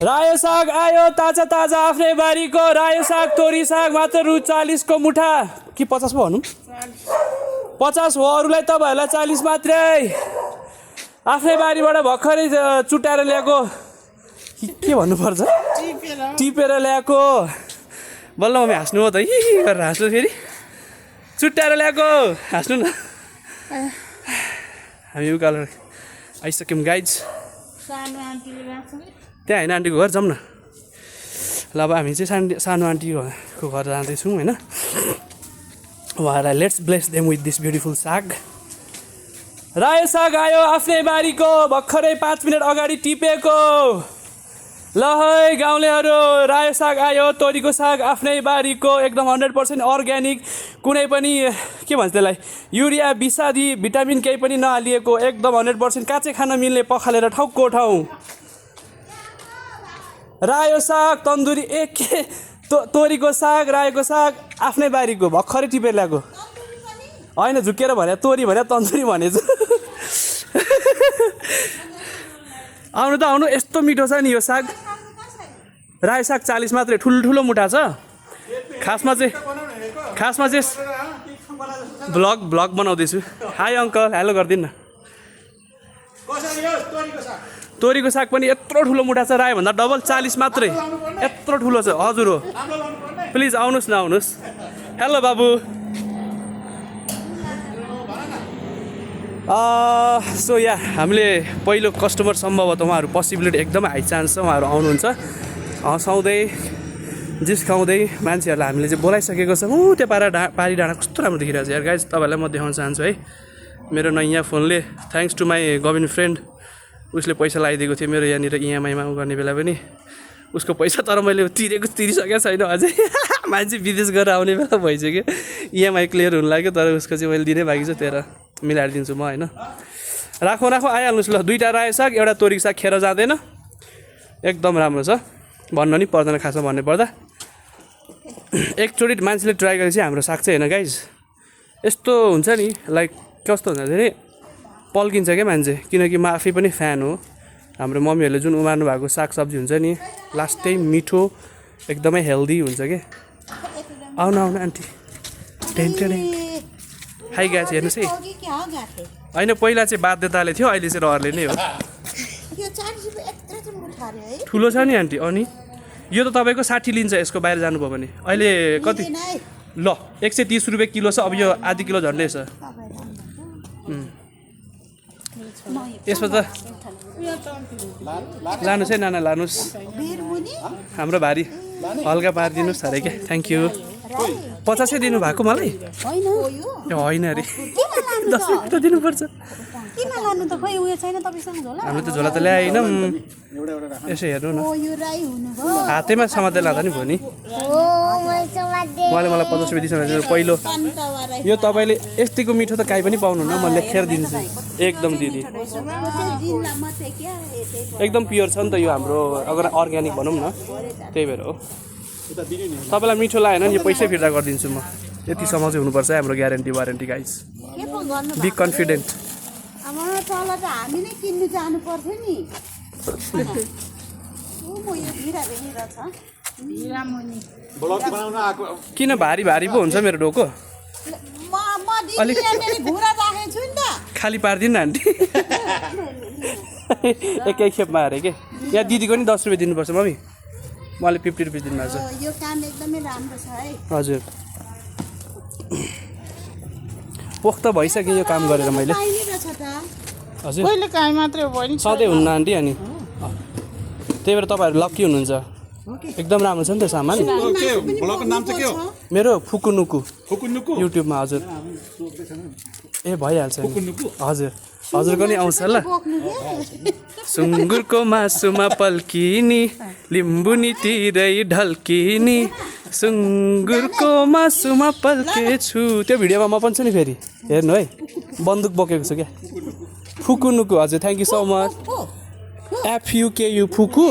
रायो साग आयो ताजा ताजा आफ्नै बारीको रायो साग तोरी साग मात्र रु 40 को मुठा कि 50 पो भनौँ 50 हो अरूलाई तपाईँहरूलाई 40 मात्रै आफ्नै बारीबाट भर्खरै चुटाएर ल्याएको के भन्नुपर्छ टिपेर ल्याएको बल्ल मम्मी हाँस्नु हो त हि गरेर हाँस्नु फेरि चुटाएर ल्याएको हाँस्नु न हामी उकालो आइसक्यौँ गाइज त्यहाँ होइन आन्टीको घर जाउँ न ल अब हामी चाहिँ सानो आन्टीको घर जाँदैछौँ होइन उहाँहरूलाई let's bless them with this beautiful साग रायो साग आयो आफ्नै बारीको भर्खरै 5 मिनट अगाडि टिपेको ल है गाउँलेहरू रायो साग आयो तोरीको साग आफ्नै बारीको एकदम 100% अर्ग्यानिक कुनै पनि के भन्छ त्यसलाई युरिया विषादी भिटामिन केही पनि नहालिएको एकदम 100% काँचै खान मिल्ने पखालेर ठाउँको ठाउँ रायो साग तन्दुरी तोरीको साग रायोको साग आफ्नै बारीको भर्खरै टिपेर ल्याएको होइन झुकेर भने तोरी भने तन्दुरी भनेछु आउनु त आउनु यस्तो मिठो छ नि यो साग रायो साग 40 मात्रै ठुलो मुठा छ खासमा चाहिँ ब्लग बनाउँदैछु हाई अङ्कल हेलो गरिदिनु न तोरीको साग पनि यत्रो ठुलो मुठा छ रायोभन्दा डबल 40 मात्रै यत्रो ठुलो छ हजुर हो प्लिज आउनुहोस् न आउनुहोस् हेलो बाबु सो या हामीले पहिलो कस्टमर सम्भवतः उहाँहरू पोसिबिलिटी एकदमै हाई चान्स छ उहाँहरू आउनुहुन्छ हँसाउँदै जिस्काउँदै मान्छेहरूलाई हामीले चाहिँ बोलाइसकेको छ त्यो पारी डाँडा कस्तो राम्रो देखिरहेको छ यार गाइज तपाईँहरूलाई म देखाउन चाहन्छु है मेरो नयाँ फोनले thanks to my government friend उसले पैसा लगाइदिएको थियो मेरो यहाँनिर इएमआईमा गर्ने बेला पनि उसको पैसा तर मैले तिरिसकेको छैन अझै मान्छे विदेश गएर आउने बेला भइसक्यो इएमआई क्लियर हुनु लाग्यो तर उसको चाहिँ मैले दिनै बाँकी छ 13 मिलाएर दिन्छु म होइन राखौँ आइहाल्नुहोस् ल 2टा रायो साग एउटा तोरीको साग खेर जाँदैन एकदम राम्रो छ भन्न नि पर्दैन खासमा भन्ने पर्दा एकचोटि मान्छेले ट्राई गरेपछि हाम्रो साग चाहिँ होइन गाइज यस्तो हुन्छ नि लाइक कस्तो हुन्छ धेरै पल्किन्छ क्या मान्छे किनकि म आफै पनि फ्यान हो हाम्रो मम्मीहरूले जुन उमार्नु भएको सागसब्जी हुन्छ नि लास्टै मिठो एकदमै हेल्दी हुन्छ क्या आउनु आन्टी हाई ग्यास हेर्नुहोस् है होइन पहिला चाहिँ बाध्यताले थियो अहिले चाहिँ रहरले नै हो ठुलो छ नि आन्टी अनि यो त तपाईँको 60 लिन्छ यसको बाहिर जानुभयो भने अहिले कति ल 130 रुपियाँ किलो छ अब यो आधी किलो झन्डै छ यसमा त लानुहोस् है नाना लानुहोस् हाम्रो भारी हल्का पारिदिनुहोस् अरे क्या थ्याङ्क यू 50 दिनुभएको मलाई होइन अरे 10 रुपियाँ त दिनुपर्छ हामीले त झोला त ल्याएनौँ यसो हेर्नु न हातैमा समातेर लाँदा नि भयो नि उहाँले मलाई 50 रुपियाँ दिन्छ पहिलो यो तपाईँले यतिको मिठो त काहीँ पनि पाउनुहुन्न म लेखेर दिन्छु एकदम दिदी एकदम प्योर छ नि त यो हाम्रो अगर अर्ग्यानिक भनौँ न त्यही भएर हो तपाईँलाई मिठो लागेन नि यो पैसै फिर्ता गरिदिन्छु म यतिसम्म चाहिँ हुनुपर्छ हाम्रो guarantee warranty guys be confident किन भारी पो हुन्छ मेरो डोको अलिक खाली पारिदिनु न आन्टी एकै खेपमा अरे के यहाँ दिदीको नि 10 रुपियाँ दिनुपर्छ मम्मी मलाई 50 रुपियाँ दिनुभएको छ यो काम एकदमै राम्रो छ है हजुर पोख्त भइसक्यो यो काम गरेर मैले हजुर पहिले काई मात्रै हो नि सधैँ हुन्न आन्टी अनि त्यही भएर तपाईँहरू लक्की हुनुहुन्छ एकदम राम्रो छ नि त सामान ब्लगको नाम चाहिँ के हो मेरो फुकुनुकु युट्युबमा हजुर ए भइहाल्छ हजुर हजुरको नि आउँछ ल सुँगुरको मासुमा पल्किनी लिम्बुनी तिरै ढल्किनी सुँगुरको मासुमा पल्केछु त्यो भिडियोमा म पनि छु नि फेरि हेर्नु है बन्दुक बोकेको छु क्या फुकुनुकु हजुर thank you so much FUKU Fuku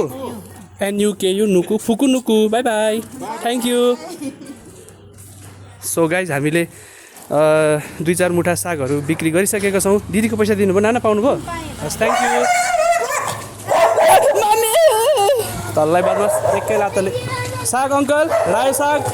NUKU Nuku Fukunuku bye bye thank you so guys हामीले 2-4 मुठा सागहरू बिक्री गरिसकेका छौँ दिदीको पैसा दिनुभयो नाना पाउनुभयो हस् थ्याङ्क यू तललाई बदमास एकै लातले साग अङ्कल रायो साग